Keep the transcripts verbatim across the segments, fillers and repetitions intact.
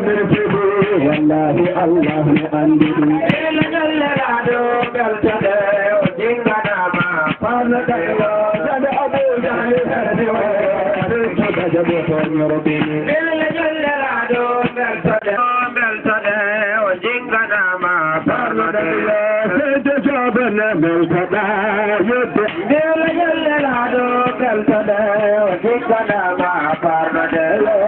Wallahi Allah ne andi ɗum. Ila ñallelaaɗo beltoɗe o jinganama. Parno tawi o sade Abu Jahli sade o. Arki baja boto ñorobini. Ila ñallelaaɗo beltoɗe o beltoɗe o jinganama. Parno tawi o sade Jobane beltoɗa yedde. Ila ñallelaaɗo beltoɗe o jinganama. Parno tawi o.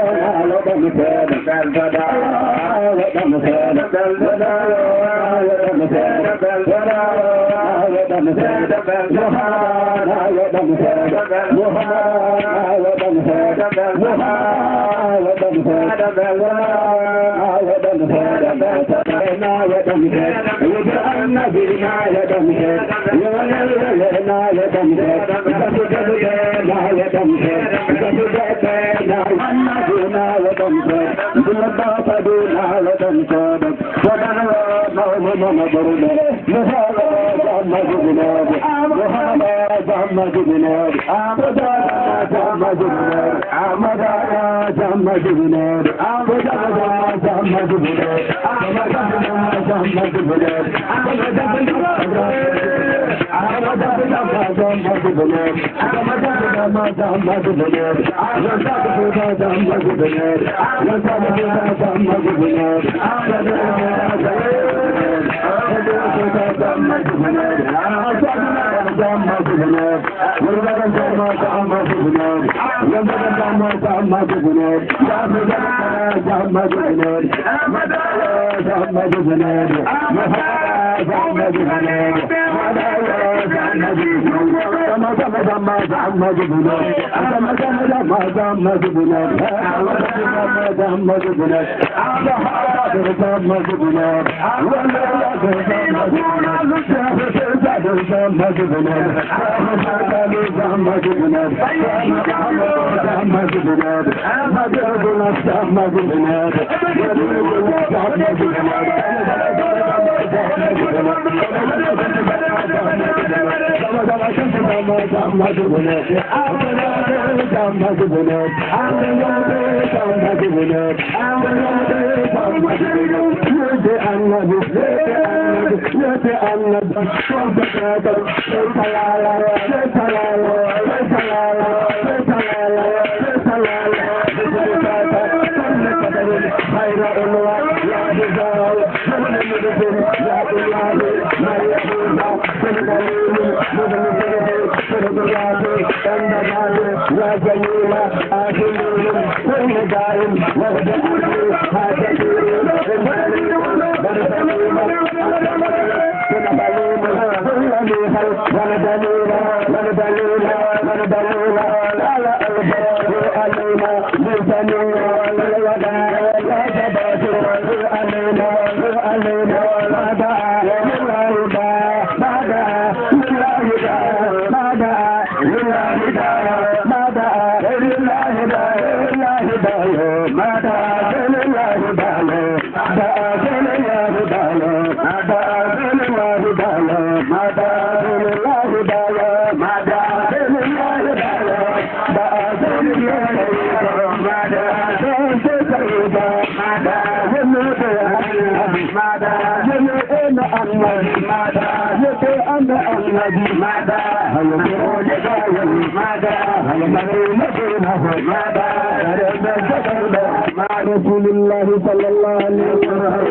رسول الله صلى الله عليه وسلم.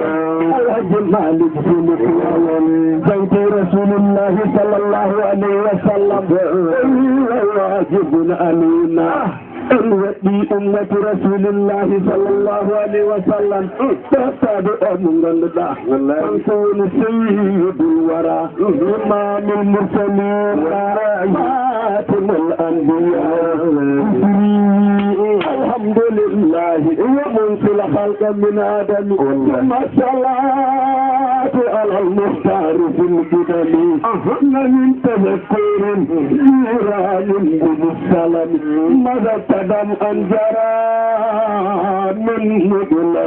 الحاج مالك بن كوان. بيت رسول الله صلى الله عليه وسلم. وهو واجب علينا. En waɗi ummati rasulillahi sallallahu alayhi wa sallam. Ɗoftaaɗo o mo ngannduɗaa. Wallahi. Kanko woni sayyidul wara. Imamul mursalin. Wallahi. Khatimul anbiya. Wallahi. Alhamdulillahi. Wa munzil khalqa min adami. Wallahi. Thumma salatu ala al-mukhtar fil qidami. Aha. Min tadhakkurin. Nuranin bi السلام. ماذا تدم أن جرى من مدلة.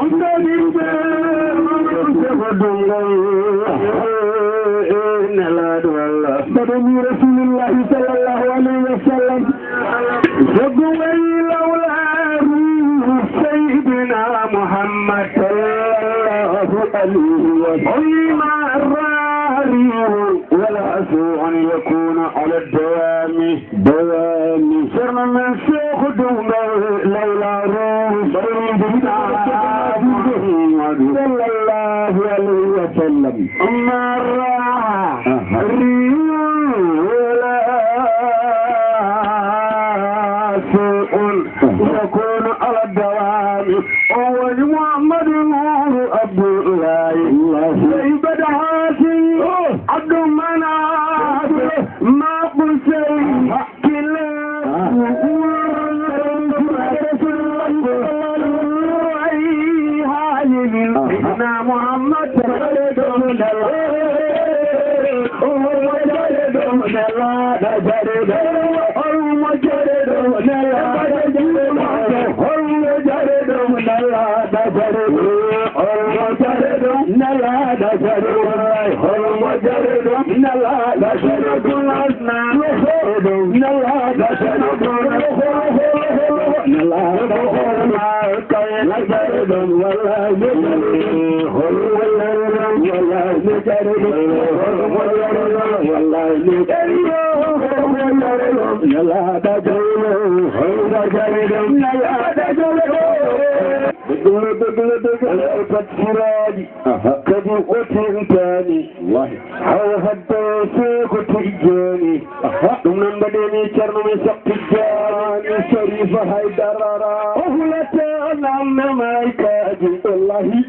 بدني رسول الله صلى الله عليه وسلم. فقوي لولا روح سيدنا محمد. ما صلى الله عليه وسلم. وما راح ريح ولا سوء يكون على الدوام. دوام. Ceerno men Seeku Dumbel, lawla ruuhu Seydi Muhammadu sallallahu alayhi wa sallam. ما راح ريح ولا سوء يكون على الدوام. O woni Muhammadu Nuuru Abdullahi. Sey Bada Haasim, Abdu Manaaf, Maa Qusay, Kilaab, Rasulullahi sallallahu alayhi wa sallam. Sayyidina Muhammad. Dëgg la, dëgg la, dëgg la. Alfat Siraaji. Aha. Kadi o tentani. Wallahi. Haw hadda Seeku Tijjaani. Aha. Ɗum noon mbaɗeni Ceerno men Seeku Tijjaani Sariif Haydara. O hulata namna maykaaji. Wallahi.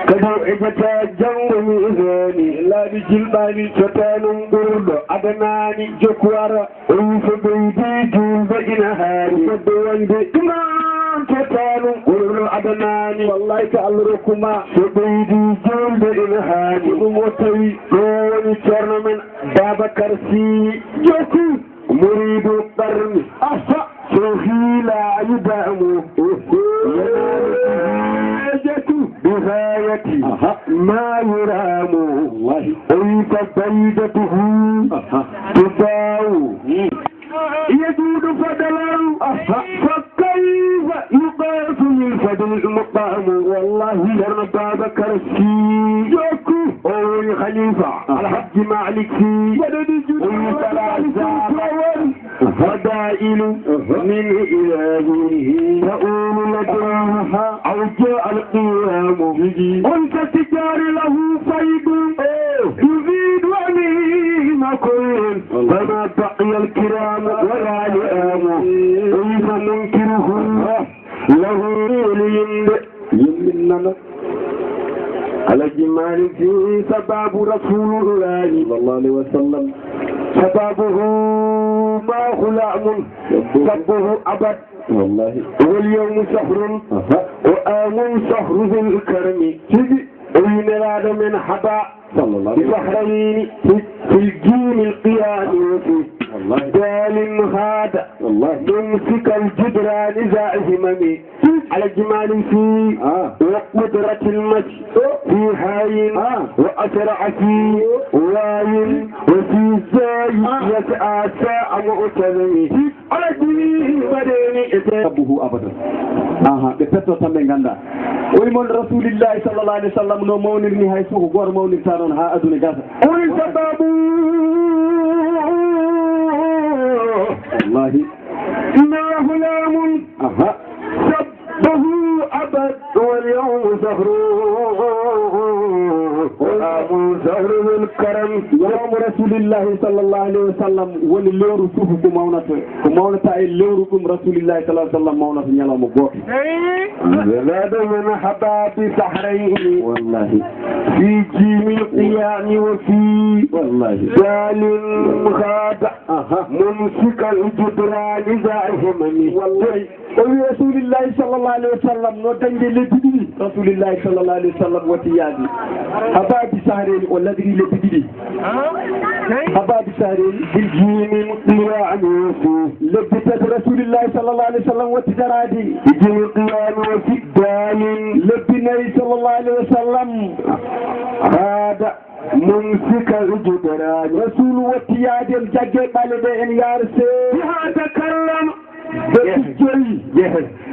Kadi o ejata janngo miisaani. Laaɓi jilɓaani. Cota noon ɓurɗo adanaani. Jokku ara. O wi so ɓeydi juulde ina haani. Fodde wonde imaam cota noon ɓurɗo adanaani. Wallahi ko Allah rokku ma. So ɓeydi juulde ina haani. Ko ɗum o tawi. Ɗo woni Ceerno men Babacar Sy. Jokku. Muriidu qarni. Aha. Seyhi laa yudaamu. Oho. Yanaani hajatu bi gaayati. Aha. Maa yuraamu. Wallahi. O wi fa baydatuhu. Aha. Tubaawu. Mm. Yejuudu fadalan. Aha. Fa kayfa yuqaasu min fadlil maqaamu. Wallahi. Ceerno Babacar Sy. Jokku. O woni Khalifa. Aha. Alhaji Malick Sy. Mbaɗa ɗi juuɗe. O wi fala zaala. Fadailu min ilahihi ta'ulu ladayha aw jaa al-qiyamu. On ka tijari lahu faydu yuzidu amima kullin fama baqiya al-kiramu wala li'amu. Unsa munkiruhu lahu liyinde. Yimmin nana. Alaji Malik Sy sababu Rasulullahi sallallahu alaihi wasallam. Sababuhu ma ghulamun sabbuhu abad. Wallahi. Wal yawmu shahrun. Aha. Wa amun shahru dhil karami. Tigi. O wi Nelaaɗo men haba. Sallallahu alaihi wasallam. Bi shahrayni fi, fil jimil qiyami wa fi. Wallahi. Dalin hada. Wallahi. Mumsikal judrani za himami. Alaji Malik Sy. Ah. Wa qudratil mashi. Oh. Fi hayin. Ah. Wa asra'a fi wayin. Wa fi zayi. Ah. Yas'a sa'a mu'tazami. Alaji mbaɗeni e te. Sabbuhu abadan. Aha, ɓe petto tan ɓe ganda. O wi mon Rasulillahi sallallahu alaihi wasallam no mawnirni hay suko goto mawnirta noon ha aduna gasa. O wi sababu. Wallahi. Inna ghulamun. Aha. Sabbahu abad wal yawmu shahru. Wa amun shahru dhil karam. Yawmu Rasulillahi sallallahu alaihi wasallam woni lewru suufu ko mawnata, ko mawnata e lewru ɗum Rasulillahi sallallahu alaihi wasallam mawnata ñalawma gooto. Zalada man haba bi shahrayni. Wallahi. Fi jimil qiyami wa fi. Wallahi. Dalin khada. Aha. Mumsikal judrani za himami. Wallahi. O wi Rasulillahi sallallahu alaihi wasallam no dañde lebbi ɗiɗi. Rasulillahi sallallahu alaihi wasallam watti yaade. Haba bi shahrayni, o labiri lebbi ɗiɗi. Haba bi shahrayni. Bil jimil qiyami wa fi. Lebbi tati Rasulillahi sallallahu alaihi wasallam watti daraade. Bil jimil qiyami wa fi. Dalin. Lebbi nayi sallallahu alaihi wasallam. Hada. Mumsika judrani. Rasulu watti yaade en jagge ɓale ɗe en yaar se. Biha takallama. Lebbi joyi.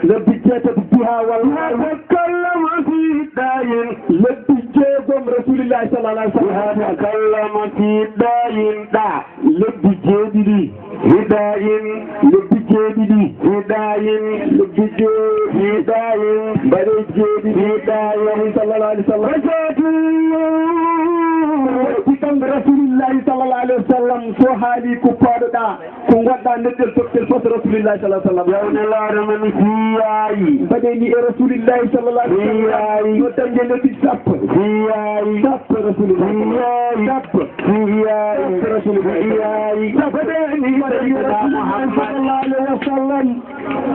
Lebbi jeetati biha walla. Biha takallama fi dayin. Lebbi jeegom Rasulillahi sallallahu alaihi wasallam. Biha takallama fi dayin. Da. Lebbi jeeɗiɗi. Fi dayin. Lebbi jeeɗiɗi. Fi dayin. Lebbi jeeɗiɗi. Fi dayin. Mbaɗe jeeɗiɗi. Fi dayin. Sallallahu alaihi wasallam. Rajatu. Kanko Rasulillahi sallallahu alaihi wasallam, so haali ko paaɗoɗaa. Ko ngonɗaa neɗɗel toɓɓel fof Rasulillahi sallallahu alaihi wasallam. Yaw Nelaaɗo men fiyaayi. Mbaɗeni e Rasulillahi sallallahu alaihi wasallam. Fiyaayi. Yo dañde lebbi sappo. Fiyaayi. Sappo Rasulillahi. Fiyaayi. Sappo. Fiyaayi. Sappo Rasulillahi. Fiyaayi. Sappo. Mbaɗeni e Rasulillahi sallallahu alaihi wasallam.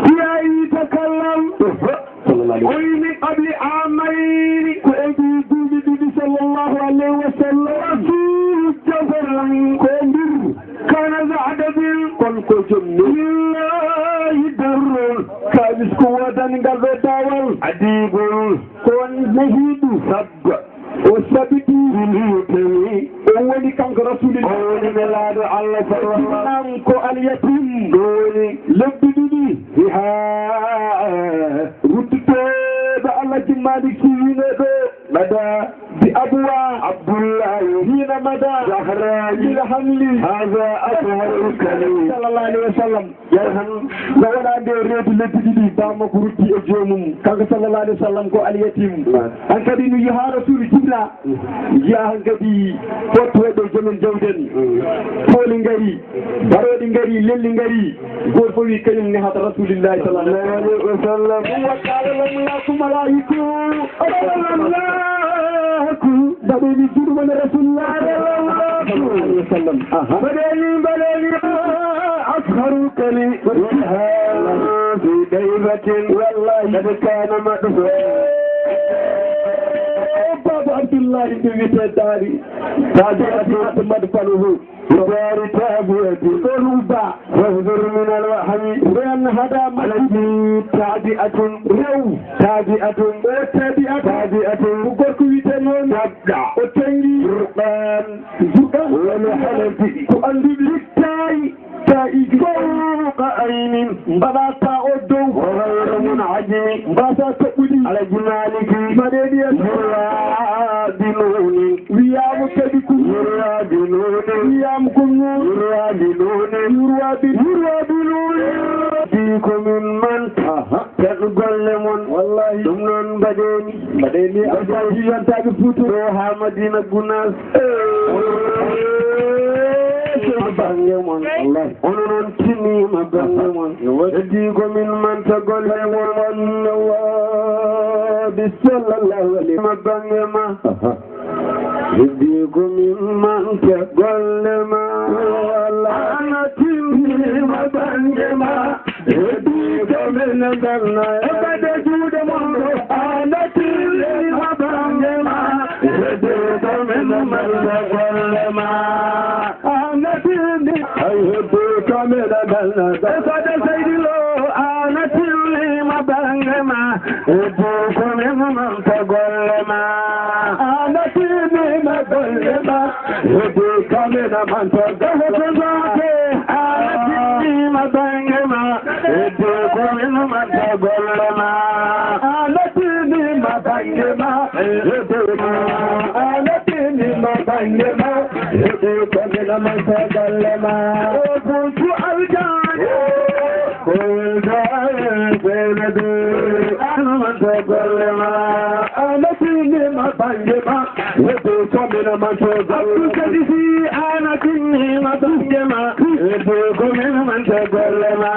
Fiyaayi takallam. Sallallahu alaihi wasallam. O wi min qabli amayni. Ko e ɗi duuɓi ɗiɗi sallallahu alaihi wasallam. Fi jafarin. Ko e ndir. Kana za adabin. Kon ko jom ni. Lillahi darrun. Kaalis ko woodani ngal ɗo daawal. Adibun. Ko on nehiiɗo. Sabba. O sabiti. Min yutami. O woni kanko Rasulullah. O woni Nelaaɗo Allah sallallahu. Naam ko al yatim. Ɗo woni lebbi ɗiɗi. Fiha. Ruttotooɗo Alhaji Malik Sy wino ɗo. Mada. Bi abuwa. Abdullahi. Hina mada. Zahra. Ila hamli. Haza asharu kali. Sallallahu alaihi wasallam. Jarhan, nde wonaa nde reedu lebbi ɗiɗi, baa makko rutti e joomum. Kanko sallallahu alaihi wasallam ko al yatim. Naam. Hankadi no yaha Rasulu jibla. Njiya hankadi fottoyɓe joomen jawden. Mm. Pooli ngari, barooɗi ngari, lelli ngari. Gooto fof wi kañum nehata Rasulillahi sallallahu alaihi wasallam. Ɗum waɗɗaare lam laku malaiku. Mbaɗeni juuɗe mon e Rasulullah sallallahu alaihi wasallam. Aha. Mbaɗeni, mbaɗeni. Asharu kali. Fi daybatin. Wallahi. Kad kana madhu. Baba Abdullahi nde wiyete daari. Tabi'atun. Tabi'atun madfanuhu. Dari tabi'atun. Ɗon uba. Fahdur min al-wahmi. Ren hada malaki. Tabi'atun. Rew. Tabi'atun. O tabi'atun. Tabi'atun. Ko gorko wiyete noon. Tabda. O tangi. Furqan. Furqan. Wala halati. Ko annduɓe. Ta'i. Ta'i. Fawqa aynin. Mbaɗa ta o dow. Wa ghayra mun'ajimi. Mbasa toɓɓuɗi. Ala jimaliki. Mbaɗeɗi en. Yurwa bi nunin. Wiyaama kadi ko. Yurwa bi nunin. Wiyaama ko nuun. Yurwa bi nunin. Yurwa bi. Yurwa bi nunin. Di ko min manta. Aha. Tan golle mon. Wallahi. Ɗum noon mbaɗeni. Mbaɗeni. Alfaji yontaɓe Fuuta. Ɗo ha Madina Gunaas. Eh. Bannge mon. Wallahi. Ono noon tinniima bannge mon. No waɗi. Heddi ko min manta golle mon. Annabi sallallahu alaihi. Ma bannge ma. Aha. Heddi ko min manta golle ma. Wala. Ana tinniima bannge ma. Heddi ko min ganna. E kade juuɗe mon ɗo. Ana tinniima bannge ma. Heddi ko min manta golle ma. Annabi ni. Ay heddi ko min ganna. E kade Seydi Lo. Ana tinniima bannge ma. Heddi ko min manta golle ma. Ana tinniima golle ma. Heddi ko min manta golle ma. Ana tinniima bannge ma. Heddi ko min manta golle ma. Ana tinniima bannge ma. Heddi ko. Ana tinniima bannge ma. Heddi ko min manta golle ma. O buntu aljanna. Ko welda e seynade. Ana manta golle ma. Ana tinniima bannge ma. Heddi ko min manta golle ma. Abdou Kadi Sy, ana tinniima bannge ma. Heddi ko min manta golle ma.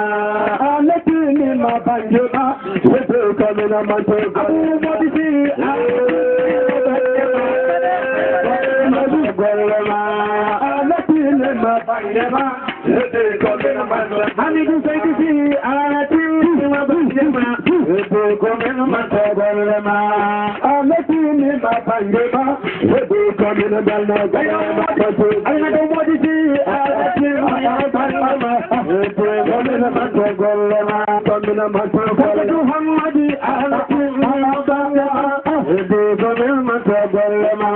Ana tinniima bannge ma. Heddi ko min manta golle ma. Abou Mody Sy, ana tinniima bannge ma. Ana tinniima bannge ma. Heddi ko min manta. Hamidou Seydou Sy, ana tinniima bannge ma. Heddi ko min manta golle ma. Ana tinniima bannge ma. Heddi ko min manta golle ma. Ayna ɗo Mody Sy, ana tinniima bannge ma. Heddi ko min manta golle ma. Ko min manta golle. Abdou Hammadi, ana tinniima bannge ma. Heddi ko min manta golle ma.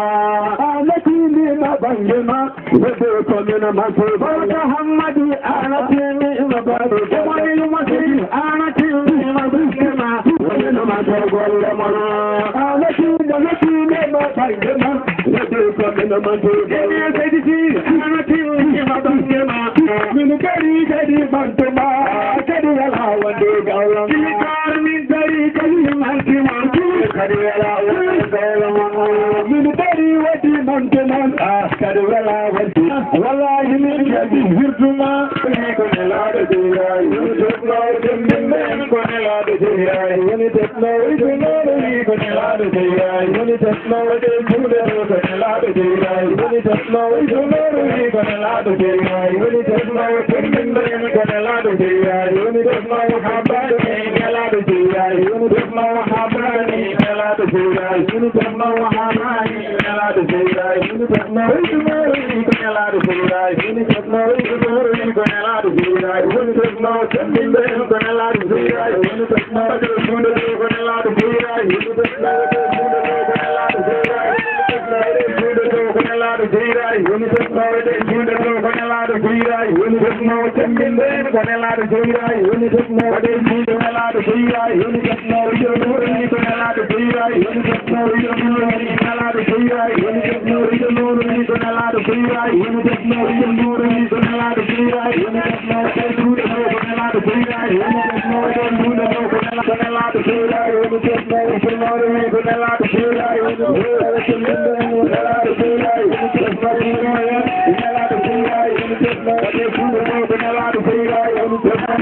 Ana tinniima bannge ma. Heddi ko min manta. Baba Hammadi, ana tinniima bannge. Ko woni lumo si. Golle mon. Ala tiiɗa, ala tiiɗa, ma bannge ma. Wede ko min manti. Ene kadi si, ala tiiɗa, ma bannge ma. Min kadi, kadi mantu ma. Kadi ala wonde gawlo. Min kadi, min kadi, kadi manti ma. Kadi ala wonde gawlo ma. Min kadi, wadi mantu ma. Ah, kadi ala wonde. Wallahi min kadi wirdu ma. Ko nelaaɗo Jeylaay, woni tesnoowo temmbinnde en. Ko nelaaɗo Jeylaay, woni tesnoowo. Ibnooɗo wi ko nelaaɗo Jeylaay, woni tesnoowo. Ɗe juuɗe ɗo ko nelaaɗo Jeylaay, woni tesnoowo. Ibnooɗo wi ko nelaaɗo Jeylaay, woni tesnoowo temmbinnde en. Ko nelaaɗo Jeylaay, woni tesnoowo habbaani nelaaɗo Jeylaay, woni tesnoowo habbaani nelaaɗo Jeylaay, woni tesnoowo habbaani nelaaɗo Jeylaay, woni tesnoowo. Ibnooɗo wi ko nelaaɗo Jeylaay, woni tesnoowo. Ibnooɗo wi ko nelaaɗo Jeylaay, woni tesnoowo temmbinnde en. Ko nelaaɗo Jeylaay, woni tesnoowo. Ɗe juuɗe ɗo ko nelaaɗo Jeylaay, woni tesnoowo. Ɗe juuɗe ɗo ko nelaaɗo Jeylaay, woni tesnoowo. Ɗe juuɗe ɗo ko nelaaɗo Jeylaay, woni tesnoowo. Ɗe juuɗe ɗo ko nelaaɗo Jeylaay, woni tesnoowo temmbinnde en. Ko nelaaɗo Jeylaay, woni tesnoowo. Ɗe juuɗe nelaaɗo Jeylaay, woni tesnoowo. Ibnooɗo wi ko nelaaɗo Jeylaay, woni tesnoowo. Ibnooɗo wi nelaaɗo Jeylaay, woni tesnoowo. Ibnooɗo wi ko nelaaɗo Jeylaay, woni tesnoowo. Ibnooɗo wi ko nelaaɗo Jeylaay, woni tesnoowo. Ɗe juuɗe ɗo ko nelaaɗo Jeylaay, woni tesnoowo. Ɗe juuɗe ɗo ko nelaaɗo, ko nelaaɗo Jeylaay, woni tesnoowo. Ibnooɗo wi ko nelaaɗo Jeylaay, woni tesnoowo. Nelaaɗo Jeylaay, woni tesnoowo. Nelaaɗo Jeylaay, woni tesnoowo. Ɗe juuɗe ɗo ko nelaaɗo Jeylaay, woni tesnoowo.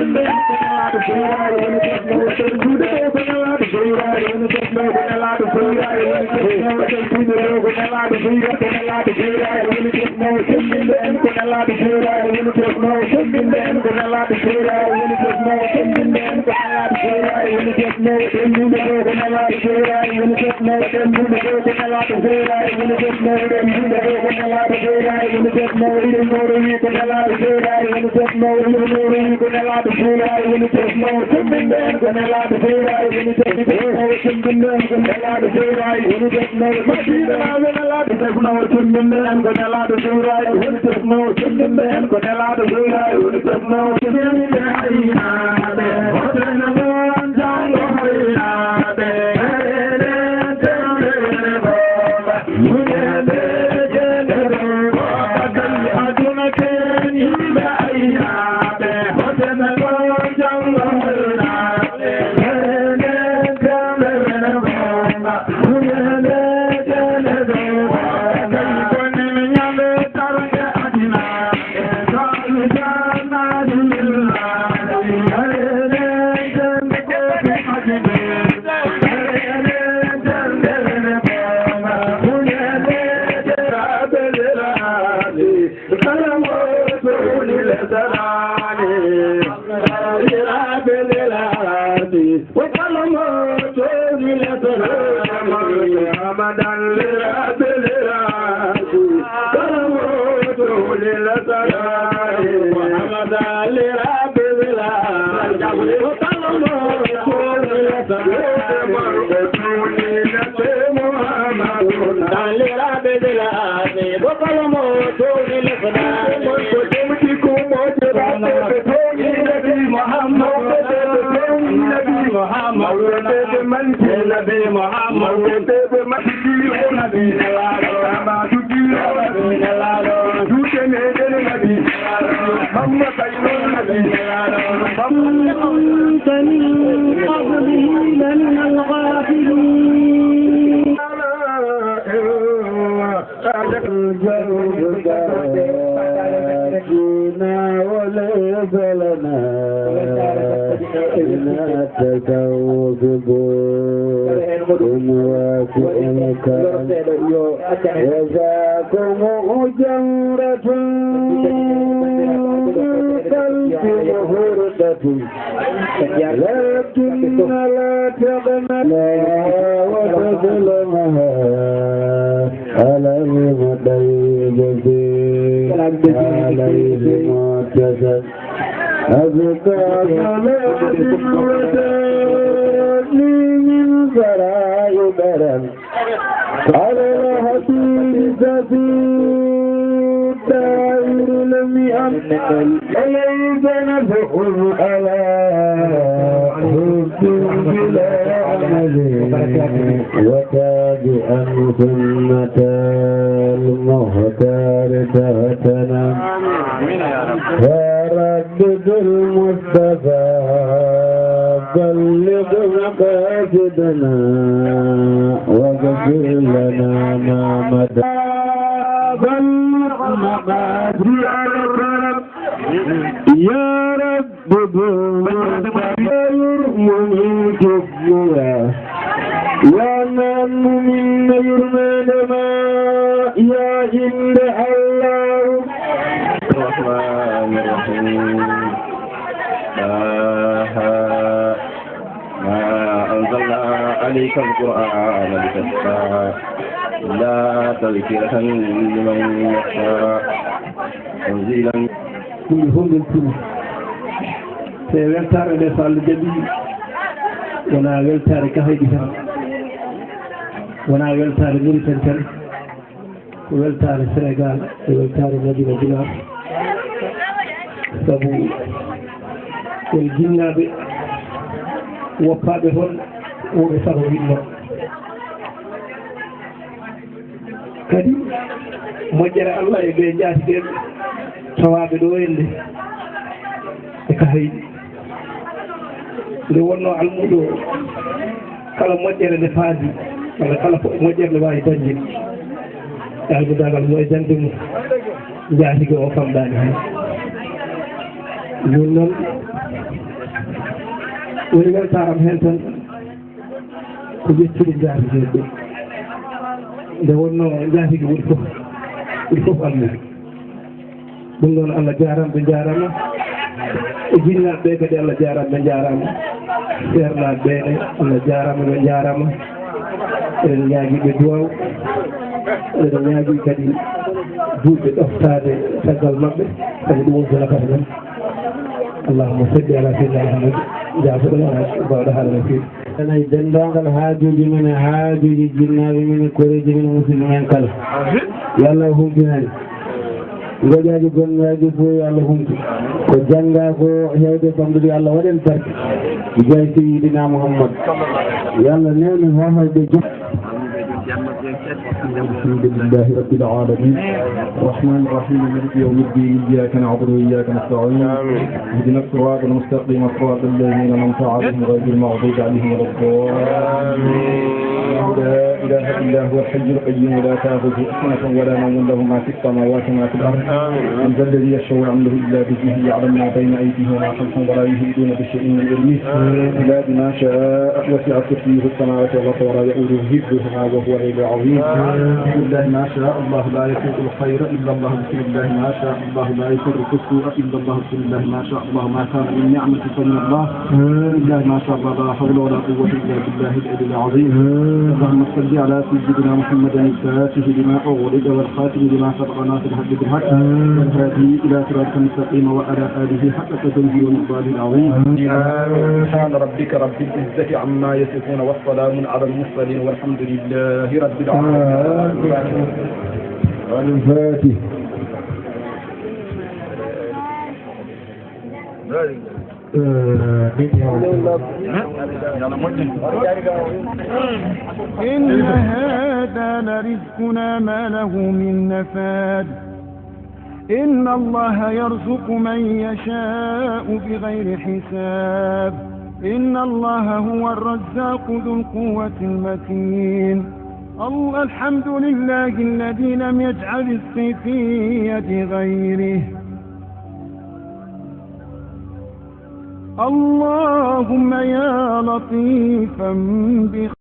Nelaaɗo Jeylaay, woni tesnoowo. Ɗe juuɗe ɗo ko nelaaɗo Jeylaay, woni tesnoowo. Ko nelaaɗo Jeylaay, woni tesnoowo. Ɗe juuɗe ɗo ko nelaaɗo Jeylaay, ko nelaaɗo Jeylaay, woni tesnoowo temmbinnde en. Ko nelaaɗo Jeylaay, woni tesnoowo temmbinnde en. Ko nelaaɗo Jeylaay, woni tesnoowo temmbinnde en. Ko nelaaɗo Jeylaay, woni tesnoowo temmbinnde ɗo. Ko nelaaɗo Jeylaay, woni tesnoowo temmbinnde ɗo. Ko nelaaɗo Jeylaay, woni tesnoowo temmbinnde ɗo. Ko nelaaɗo Jeylaay, woni tesnoowo. Ibnooɗo wi ko nelaaɗo Jeylaay, woni tesnoowo. Ibnooɗo wi ko nelaaɗo Jeylaay, woni tesnoowo temmbinnde en. Ko nelaaɗo Jeylaay, woni tesnoowo temmbinnde en. Ko nelaaɗo Jeylaay, woni tesnoowo. Madiina naaɓe, nelaaɗo tesnoowo temmbinnde en. Ko nelaaɗo Jeylaay, woni tesnoowo temmbinnde en. Ko nelaaɗo Jeylaay, woni tesnoowo temmbinnde en. Aynaaɓe, hoto en ngon janngo aynaaɓe. Eɗen tewde ene boomba. Muñeende jeende ɗo, aduna ken yimɓe aynaaɓe, hoten ɗo janngo hoynaaɓe. Enen tewde ene boomba, muñeende jeende ɗo, kono ñande tarde aduna, e tawi jannaaji lillaahi, enen tewde ko ɓe aduna. أنت من قبله لمن الغافلين. الجود تأتينا وليس لنا من التصوف بوس واسع الكرم. وذاكم جمرة بالقلب مهردة، لكن لا تغنى وتظلمها على المطيب عليه متصل. أزكى صلاة وتسليم سرى برا على الحبيب سفير الدائر جميعا وليس نفع على حب بلا عمل وتابعا سنة المختار تغتنم. يا رب بالمصطفى بلغ مقاصدنا واغفر لنا ما مضى. بلغ مقاصدنا يا رب بالمصطفى يرمني كبرى. يا من من يرمى لما يا عند الله. الرحمن الرحيم. طه. ما أنزلنا عليك القرآن لتشقى. إلا تذكرة لمن يخشى. تنزيلا. Ɗum ɗo fof ngel tuma. So e weltaare nde, so Allah jaɓi, wonaa weltaare Kafayɗi tan, wonaa weltaare Mauritanie tan, ko weltaare Sénégal, ko weltaare Madina Gunaas. Sabu on jinnaaɓe woppaaɓe toon, wooɓe sago winno. Kadi, moƴƴere Allah e ɓe njaatigueɓe tawaaɓe ɗo henne e Kafayɗi. Nde wonno almuudo o, kala moƴƴere nde faandi, walla kala fo-, moƴƴere nde waawi dañde, almudagal mo e dañde mum, njaatigi o famɗaani hay. Ɗum noon, woni weltaaram heen tan, ko ƴettude njaatigi ɓe. Nde wonno njaatigi woni fof, woni fof Allah. Ɗum noon, Allah jaaraama, ɓe njaaraama. E jinnaaɓe ɓe kadi, Allah jaaraama, ɓe njaaraama. Seernaaɓe ɓe ne, Allah jaaraama, ɓe njaaraama. Eɗen ñaagii ɓe duwaaw. Eɗen ñaagii kadi duuɓe ɗoftaade caggal maɓɓe, sabu ɗum woni ko nafata men. Allahumma salli ala sayyidina Muhammad. Jaafoɗon, Alhaji Bawɗo, haala no feewi. Enen e denndaangal haajuuji men e haajuuji jinnaaɓe men e koreeji men e musidɓe men kala. Yo Allah humpin en. Ngoƴaaji gonnaaji fof yo Allah humtu. Ko janngaa ko heewde famɗude yo Allah waɗ en barke. Jaay Seyyidina Muhammad. Yo Allah newnu hohoyɓe jom. الحمد لله رب العالمين. الرحمن الرحيم. مالك يوم الدين. إياك نعبد وإياك نستعين. اهدنا الصراط المستقيم. صراط الذين أنعمت عليهم غير المغضوب عليهم ولا الضالين. لا إله إلا هو الحي القيوم لا تأخذه سنة ولا نوم له ما في السماوات وما في الأرض. من ذا الذي يشفع عنده إلا بإذنه. يعلم ما بين أيديهم وما خلفهم ولا يحيطون بشيء من علمه إلا بما شاء. وسع كرسيه السماوات والأرض ولا يؤوده حفظهما وهو العلي العظيم. بسم الله ما شاء الله لا يفوت الخير إلا الله. بسم الله ما شاء الله لا يفوت السوء إلا الله. بسم الله ما شاء الله ما كان من نعمة فمن الله. بسم الله ما شاء الله لا حول ولا قوة إلا بالله العلي العظيم. اللهم صل على سيدنا محمد الفاتح لما أغلق والخاتم لما سبق ناصر الحق بالحق والهادي إلى صراطك المستقيم وعلى آله حق قدره ومقداره العظيم. آمين. سبحان ربك رب العزة عما يصفون وسلام على المرسلين والحمد لله رب العالمين. الفاتح. إن هذا لرزقنا ما له من نفاد. إن الله يرزق من يشاء بغير حساب. إن الله هو الرزاق ذو القوة المتين. ال-، الحمد لله الذي لم يجعل رزقي في يد غيره. اللهم يا لطيفا بخير